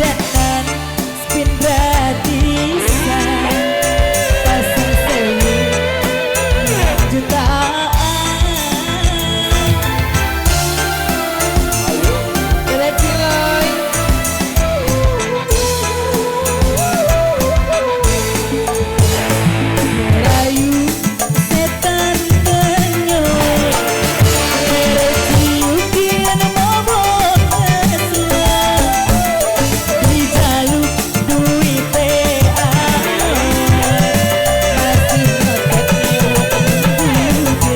Jajanan spin gratisan pasang sewu jutaan. Dede Ciloy. Merayu setan kenyot, ciukin mabok ngeslah, dijaluk duite alon, masih ngotot nunggu.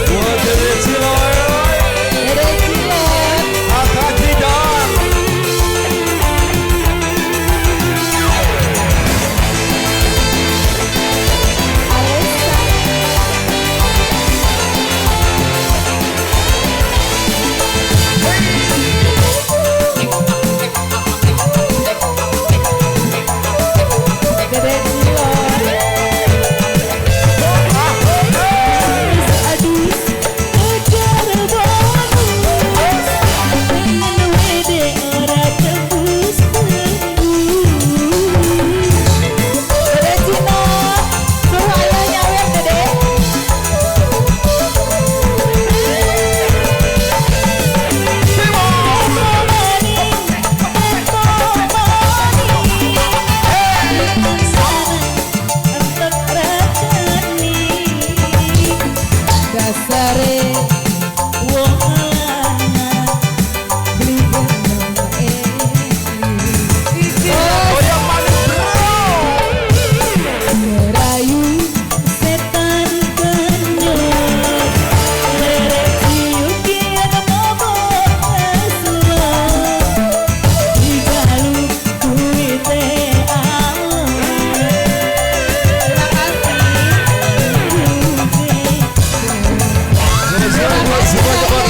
Buat Dede Ciloy. Dede Ciloy. Kakak Jidan. Alessa. Dede Ciloy. Adus kejar bonus, pengen WD ora tembus tembus. Dede Cino, suruh ayah nyawer Dede. Dasare wong lanang beli gelem eling. Goyang manis bro. Merayu setan kenyot, leret ciukin mabok ngeslah, dijaluk duite alon. Terima kasih. Dede Ciloy buat semua cepat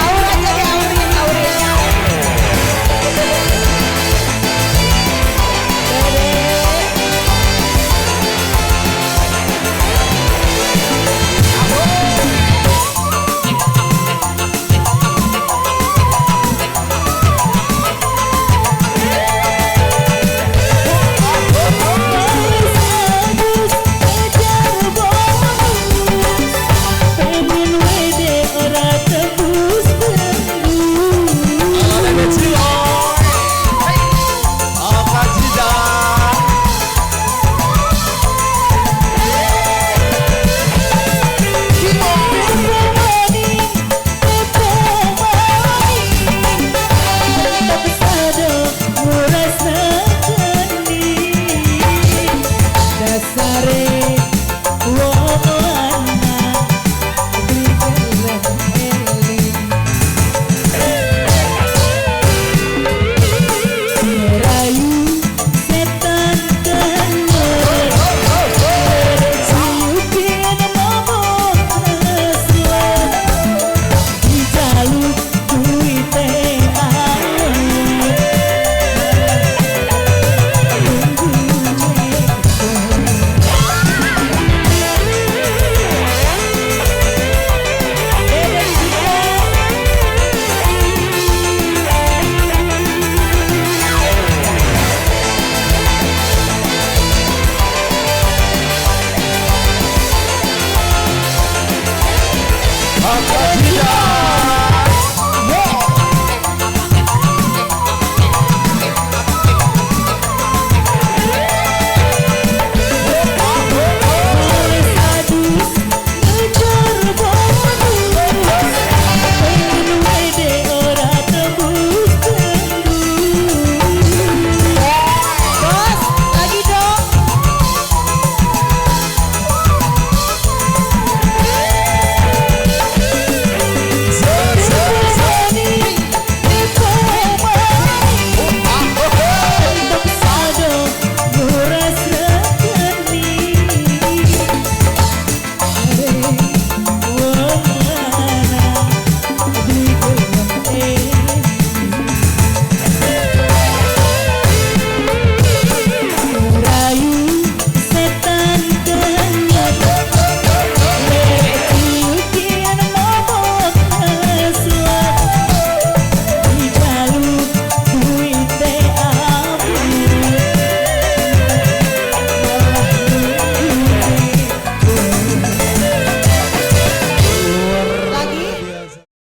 Aur aja deh, aurin, aurin. Dede. Adus kejar bonus, pengen WD ora tembus tembus. Dede Ciloy. Kakak Jidan. Dasare wong lanang beli gelem eling. Merayu setan kenyot, ciukin mabok ngeslah, dijaluk duite alon. Tunggu. Dede Cino. Kakak Jidan.